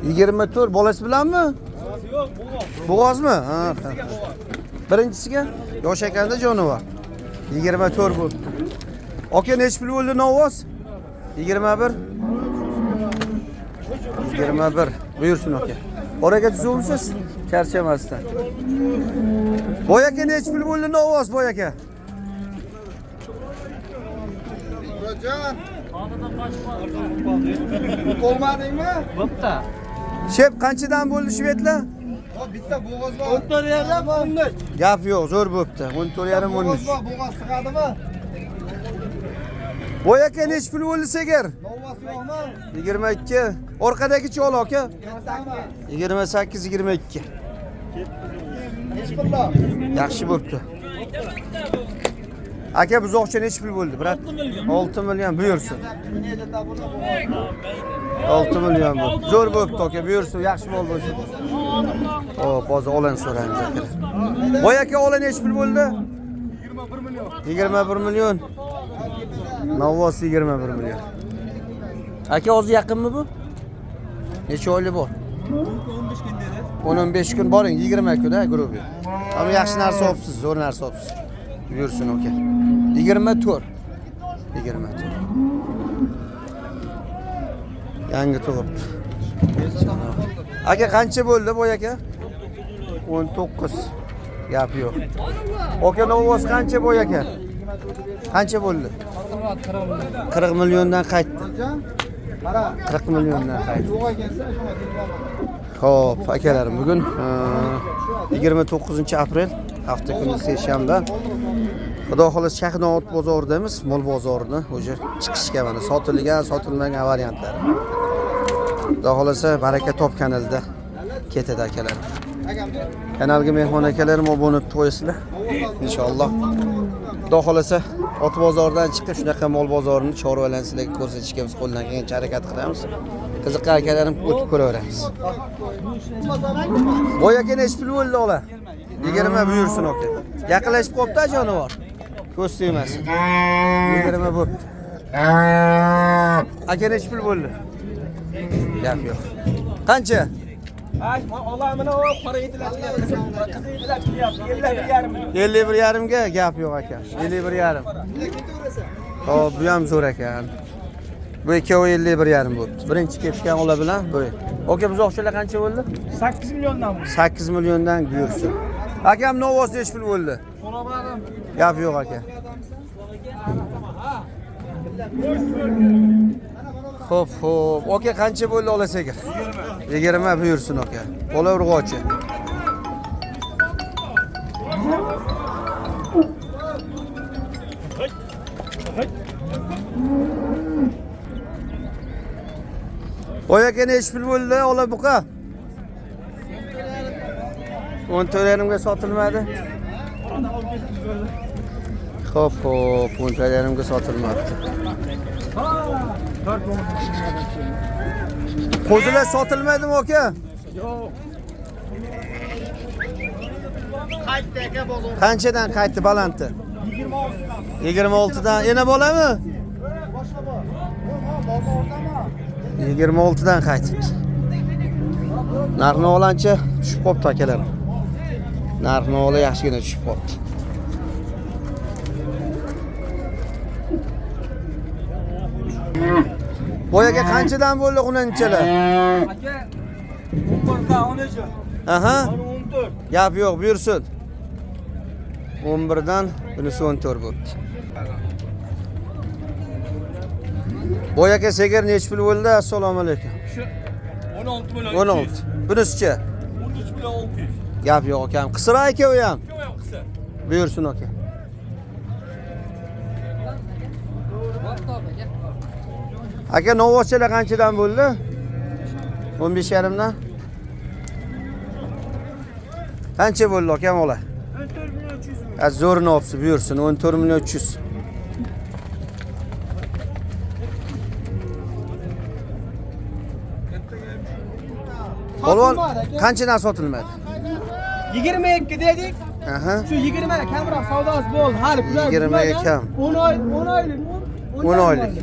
24 bolasi bilanmi? Yo'q, bo'g'oz. Bo'g'ozmi? Ha. Birinchisiga yosh ekanda jonivor. 24 bo'libdi. Aka, nechi pul bo'ldi novoz? 21. 21. Buyursin aka. Oraga tuzuvmisiz? Charchamasdan. Boy aka, nechi pul bo'ldi novoz, boy aka? Murodjon. Olmadingmi? Bo'pti. Shep qanchadan bo'ldi shvetlar? O bitta bo'g'oz bor. 14,5 13. Gap yo'q, zo'r bo'pti. 14,5 Bo'g'oz 13. bor, bo'g'oz sig'adimi? Boy aka, nechi pul bo'ldi sigir? Novvos yo'qmi? 22. Orqadagi chol aka? Kattami? 28 22. Nechi pullo? Yaxshi bo'pti. Aka, buzoqcha nechi pul bo'ldi, brat? 6 million buyursin. 6 million bu. Zo'r bo'pti aka, buyursin, yaxshi mol bo'lsin. Hop, hozir olin so'raymiz akalar. Boy aka, ola nechi pul bo'ldi? 21 million. 21 million. Navvos 21 million. Aka, hozir yaqinmi bu? Necha oylik bor? 10-15 kun boring, 20 kun, ha, grubi. Ama yaxshi narsa olibsiz, zo'r narsa olibsiz. Buyursin aka. 24. 24. Yangi tug'ibdi. Aka, qancha bo'ldi boy aka? 19. Gap yo'q. Aka, novoz qancha boy aka? Qancha bo'ldi? 40 milliondan qaytdi. Qara. 40 milliondan qaytdi. Yo'q ekansan, shunga telefon. Xo'p, akalarim, bugun 29 aprel, hafta kuni seshanba. Xudo xohlasa Shahnoot bozoridamiz, mol bozorini o'sha chiqishga mana sotilgan, sotilmagan variantlari. Xudo xohlasa Baraka Top kanalida ketadi akalar. Kanalga mehmon akalarim obuna bo'lib qo'yasizlar. Inshaalloh. Xudo xohlasa ot bozoridan chiqib shunaqa mol bozorini chorvalarni sizlarga ko'rsatishga biz qo'ldan kelgancha harakat qilamiz. Qiziqqan akalarim o'tib ko'raveramiz. Boy aka, nechi pul bo'ldi ola? 20 buyursin aka. Yaqinlashib qolibdi jonivor. Ko'z tegmasin. 20 bo'pti. Aka, nechi pul bo'ldi? Gap yo'q. Qancha? Ola mana o qora yetilar chiqyapti. Qizil yetilar chiqyapti. 51,5 million. 51,5 ga gap yo'q aka. 51,5. Hop, bu ham zo'r ekan. Bu ikkovi 51,5 bo'pti. Birinchi ketgan ola bilan bu. Aka, buzoqchalar qancha bo'ldi? 8 milliondan bu. 8 milliondan buyursin. Akam, novoz nechi pul bo'ldi? Gap yo'q aka. Xo'p, xo'p. Aka, qancha bo'ldi ola sigir? 20 buyursin aka. Bola urg'ochi. Oy aka, nechi pul bo'ldi ola buqa? 14,5 ga sotilmadi. Xo'p, xo'p, 14,5 ga sotilmabdi. Qo'zilar sotilmadimi aka? Yo'q. Qaytdi aka bozor. Qanchadan qaytdi balanti? 26 dan. Yana bolami? Boshqa bor. Yo'q, bozordami? 26 dan qaytibdi. Narx-navolar ancha tushib qolibdi akalar. Narx-navolar yaxshigina tushib qolibdi. Boy aka, qanchadan bo'ldi xunanchalar? Aka 11 dan 13. Aha. 14. Gap yo'q, buyursin. 11 dan bunisi 14 bo'libdi. Boy aka, sigir nechi pul bo'ldi? Assalomu alaykum. Shu 16 million. 16. Bunisichi? 13 million 600. Gap yo'q akam. Qisira aka u ham. Kim ham qisa? Buyursin aka. Aka, novvoschalar qanchadan bo'ldi? 15,5 dan. Qancha bo'ldi akam ola? 14 million 300 ming. Ha, zo'rini olibsiz, buyursin. 14 million 300. Polvon, qanchadan sotilmadi? 22 dedik. Aha. Shu 20 kamroq savdosi bo'ldi. Hali pullar 20 ga kam. 10 oy, 10 oylik, 10 oylik.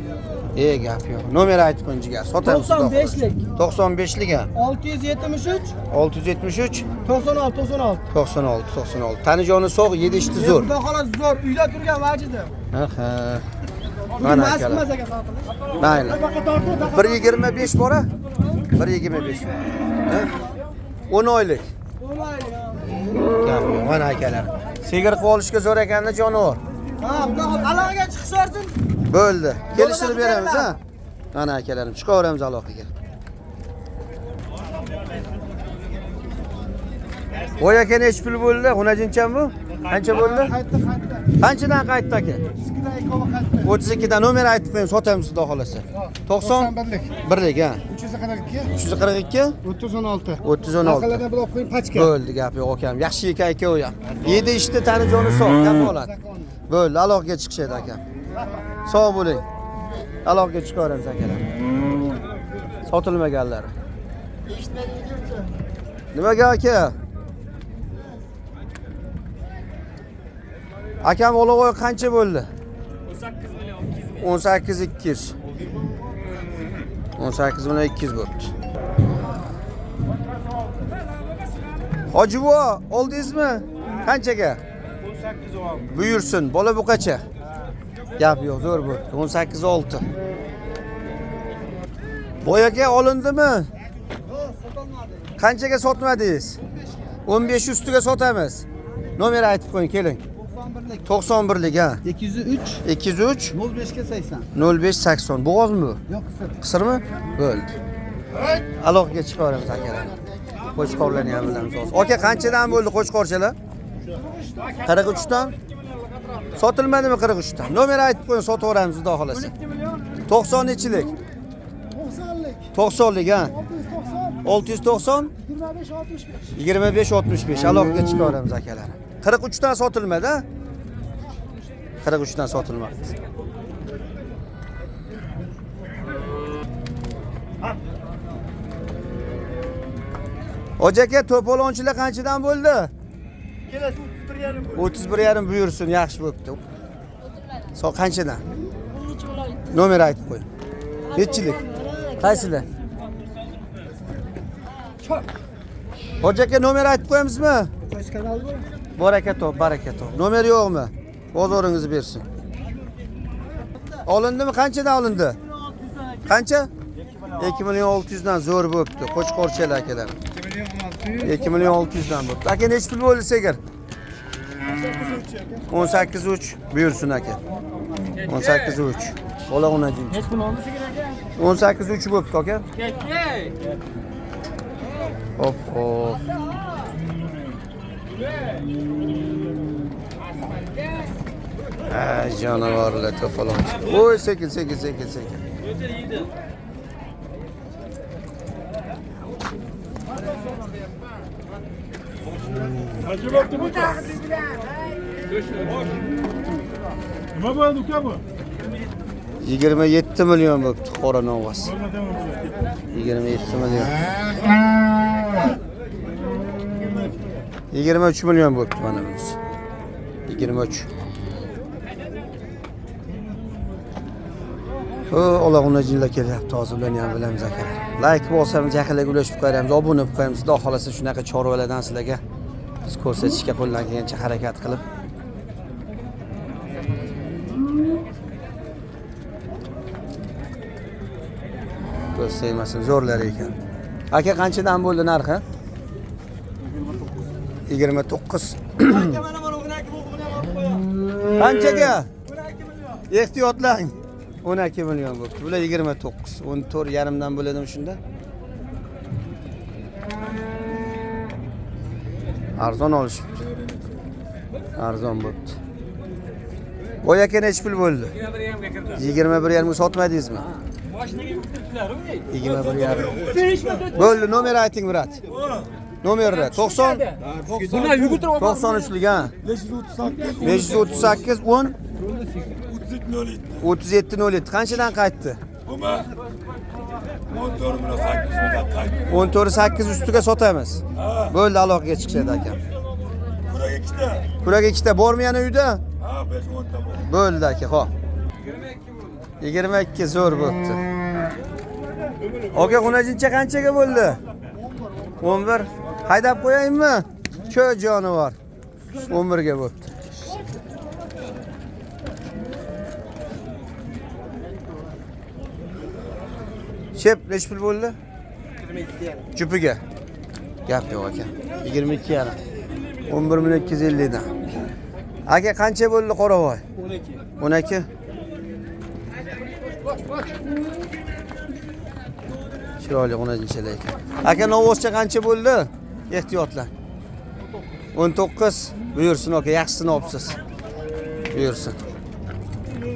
Gap yo'q. Nomer aytib qo'ying jigar. Sotamiz. 95lik. 95lik ha. 673 673 96 96. 96 96. Tanijoni sog', yedishdi zo'r. Xudo xohlasa zo'r. Uyda turgan vajida. Aha. Mana akalar. Emas aka sotilish. Mayli. 1.25 bor a? 1.25. Ha? 10 oylik. 10 oylik. Gap yo'q. Mana akalar. Sigir qilib olishga zo'r ekanda jonivor. Ha, xudo xohlasa aloqaga chiqisharsin. Bo'ldi. Kelishtirib beramiz ha. Mana akalarim, chiqaveramiz aloqaga. Voy aka, nechi pul bo'ldi? Xunajincham bu? Qancha bo'ldi? Qaytdi, qaytdi. Qanchadan qaytdi aka? 32dan ikkovi qaytdi. 32 dan nomer aytib qo'ying, sotamiz xudo xolasa. 91 birlik ha. 342 342 316. 316. Orqalardan blok qo'ying pachka. Bo'ldi, gap yo'q akam. Yaxshi ekan ikkovi ham. Yedi ishda tani joni sog', kafolat. Bo'ldi, aloqaga chiqishadi akam. Sog' bo'ling. Aloqaga chiqaveramiz akalar. Sotilmaganlari. Nimaga aka? Akam olag'oy qancha bo'ldi? 18 million 200. 18 million 200 bo'libdi. Hoji buva, oldingizmi? Qanchaga? 18 Buyursin. Bola bu qacha? Gap yo'q, zo'r bo'libdi. 18.6. Boy aka olindimi? Yo'q, sotolmadi. Qanchaga sotmadingiz? 15 ustiga sotamiz. Nomer aytib qo'ying, keling. 91lik. 91lik ha. 203 203 05 ga 80. 05 80. Bo'g'ozmi bu? Yo'q, qisir. Qisirmi? Bo'ldi. Aloqaga chiqaveramiz akalar. Qo'chqorlarni ham bilamiz hozir. Aka qanchadan bo'ldi qo'chqorchalar? 43 dan. Sotilmadimi 43 dan? Nomer aytib qo'ying, sotaveramiz xudo xolasa. 90 nechilik? 90lik. 90lik ha. 690 690 25 65. 25 65. Aloqaga chiqaveramiz akalar. 43 dan sotilmadi ha? 43 dan sotilmadi. Hoji aka, to'polonchilar qanchadan bo'ldi? Kelasi 31,5 bo'ldi. 31,5 buyursin, yaxshi bo'libdi. So qanchadan? Nomer aytib qo'ying. Nechilik? Qaysilar? Hoji aka, nomer aytib qo'yamizmi? Qaysi kanal bu? Baraka top, baraka top. Nomer yo'qmi? Bozoringizni bersin. Olindimi? Qanchadan olindi? Qancha? 2 million 600 dan zo'r bo'libdi. Qo'chqorchalar akalar. 2 million 600 dan bo'libdi. Aka nechi pul bo'ldi sigir? 18.3 buyursin aka. 18.3. Bola unajin. Nechi pul oldi sigir aka? 18.3 bo'libdi aka. Hop hop. Ay jonivorlar to'polonchi. Voy sekin sekin sekin sekin. Nima bo'ladi uka bu? 27 million bo'libdi qora novvas. 27 million. 23 million bo'libdi mana bunisi. 23. O olag'unajinlar kelyapti hozir, ularni ham bilamiz akalar. Like bosamiz, yaqinlarga ulashib qo'yamiz, obuna bo'lib qo'yamiz. Xudo xolasa shunaqa chorvalardan sizlarga biz ko'rsatishga qo'ldan kelgancha harakat qilib. Ko'z tegmasin, zo'rlar ekan. Aka qanchadan bo'ldi narxi? 29. Aka mana mana 12 bo'ldi, buni ham olib qo'ying. Qanchaga? 12 million. Ehtiyotlang. 12 million bo'libdi. Bular 29, 14 yarimdan bo'ladimi shunda? Arzon olishibdi. Arzon bo'libdi. Voy aka nechi pul bo'ldi? 21,5 ga kirdi. 21,5 sotmadingizmi? Mashinaga yuktirdilar, 21,5. Bo'ldi, nomer ayting, brat. Nomerni 90 Buni yugurtirib 93lik ha. 538 538 10 37 37 07. Qanchadan qaytdi? Bumi 14 million 800 mingdan qaytdi. 14 8 ustiga sotamiz. Bo'ldi, aloqaga chiqishadi akam. Kurak ikkita. Kurak ikkita bormi yana uyda? Ha, 5 10 ta bor. Bo'ldi aka, xo'p. 22 zo'r bo'pti. Aka, xunajincha qanchaga bo'ldi? 11. Haydab qo'yayinmi? Cho'j jonivor. 11 ga bo'pti. Shep nechi pul bo'ldi? 22,5. Jupiga. Gap yo'q aka. 22,5. 11 million 250 dan. Aka, qancha bo'ldi qoravoy? 12. 12. Chiroyli xunajinchalar ekan. Aka, novvoscha qancha bo'ldi? Ehtiyotlan. 19. Buyursin aka, yaxshisini olibsiz. Buyursin.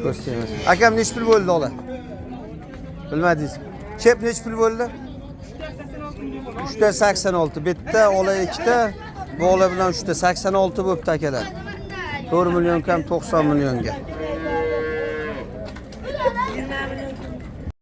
Ko'z tegmasin. Akam, nechi pul bo'ldi ola? Bilmadingiz. Shep nechi pul bo'ldi? 3 ta 86. Bitta ola, ikkita, bu ola bilan 3 ta 86 bo'pti akalar. 4 million kam 90 millionga.